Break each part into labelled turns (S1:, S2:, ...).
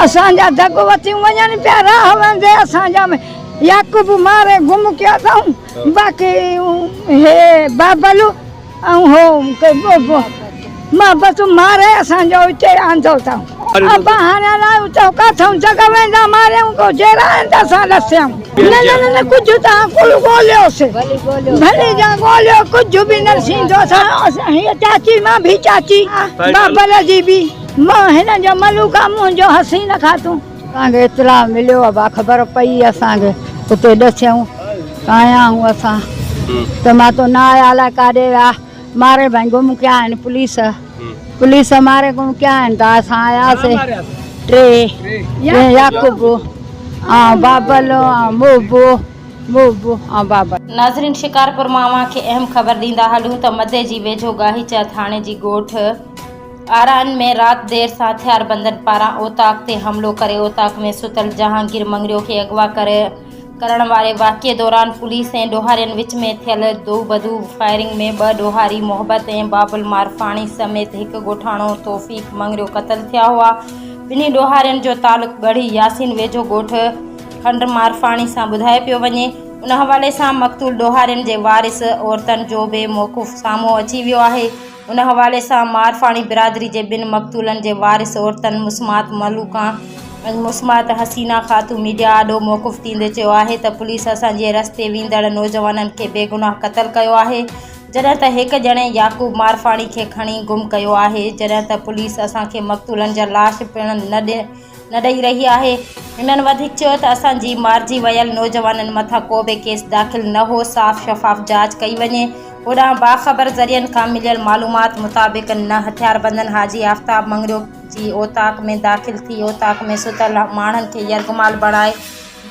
S1: اسان جا دڳ وٿيون وڃن پيا راهه ويندي اسان جا يعقوب ماري گم ڪيا اٿئون باقي هي بابل ۽ هو محبت ماري اسان جو اتي آندو اٿئون. ابا هاڻي الائي اتان ڪاٿئون دڳ ويندا ماريائون ڪو جيرا آهن ته اسان ڏسيائون. نه نه نه ڪجهه تان ڪل ڳوليوس ڀلي جا ڳوليو ڪجهه به نه ٿيندو اسان هيء چاچي مان به چاچي بابل جي به. مان هن جو ملوڪ آ منهنجو حسين خاتون.
S2: اسان کي اطلاع مليو ابا خبر پئي اسان کي اتي ڏسيائون آيا آهيون اسان ته مان تو نه آيا الائي ڪاڏي ويا ماري ڀائي گم ڪيا آهن پوليس پوليس ماري گم ڪيا آهن ته اسان آياسي ٽي يعقوب ۽ بابل ۽ موبو موبو ۽ بابل.
S3: ناظرين شڪارپور مان اوهان کي اهم خبر ڏيندا هلون ته مدي جي ويجهو گاهيچا ٿاڻي جي ڳوٺ آرائين ۾ رات دير سان هٿياربندن پاران اوطاق تي حملو ڪري اوطاق ۾ ستل جهانگير مڱريو کي اغوا ڪري ڪرڻ واري واقعي دوران پوليس ۽ ڏوهارين وچ ۾ ٿيل دوبدو فائرنگ ۾ ٻه ڏوهاري محبت ۽ بابل مارفاڻي سميت هڪ ڳوٺاڻو توفيق مڱريو قتل ٿيا هئا ٻنهي ڏوهارين جو تعلق ڳڙهي ياسين ويجهو ڳوٺ کنڊ مارفاڻي سان ٻڌايو پيو وڃي ان حوالي سان مقتول ڏوهارين جي وارث عورتن جو به موقف سامهون اچي ويو آهي ان حوالي سان مارفاڻي برادري جي ٻن مقتولن جي وارث عورتن مسمات ملوڪان ۽ مسمات حسينا خاتون ميڊيا آڏو موقف ڏيندي چيو آهي ته پوليس اسان جي رستي ويندڙ نوجوانن کي بيگناهه قتل ڪيو آهي جڏهن ته هڪ ڄڻي يعقوب مارفاڻي کي کڻي گم ڪيو آهي جڏهن ته پوليس اسان کي مقتولن جا لاش پڻ نه نه ڏئي رهي آهي. هنن وڌيڪ چيو ته اسان جي مارجي ويل نوجوانن مٿان ڪو به ڪيس داخل نه هو، صاف شفاف جاچ ڪئي وڃي. هوڏانهن باخبر ذريعن کان مليل معلومات مطابق نه هٿياربندن حاجي آفتاب مڱريو جي اوطاق ۾ داخل ٿي اوطاق ۾ ستل ماڻهن کي يرغمال بڻائي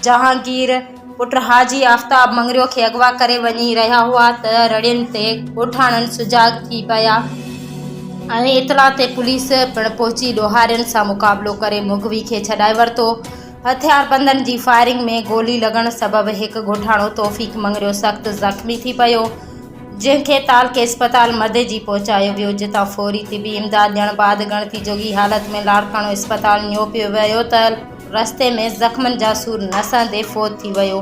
S3: جهانگير پٽ حاجي آفتاب مڱريو کي اغوا ڪري وڃي رهيا هئا ته رڙين تي ڳوٺاڻن سجاڳ ٿي پيا ۽ اطلاع تي پوليس پڻ پهچي ڏوهارين سان مقابلو ڪري مغوي کي ڇڏائي ورتو. هٿياربندن جي فائرنگ ۾ گولي لڳڻ سبب هڪ ڳوٺاڻو توفيق مڱريو سخت زخمي ٿي پيو، جنهن کي تعلقي اسپتال مدئجي پهچايو ويو، جتان فوري طبي امداد ڏيڻ بعد ڳڻتي جوڳي حالت ۾ لاڙڪاڻو اسپتال نيو پيو ويو ته رستي ۾ زخمن جا سور نه سهندي فوت ٿي ويو.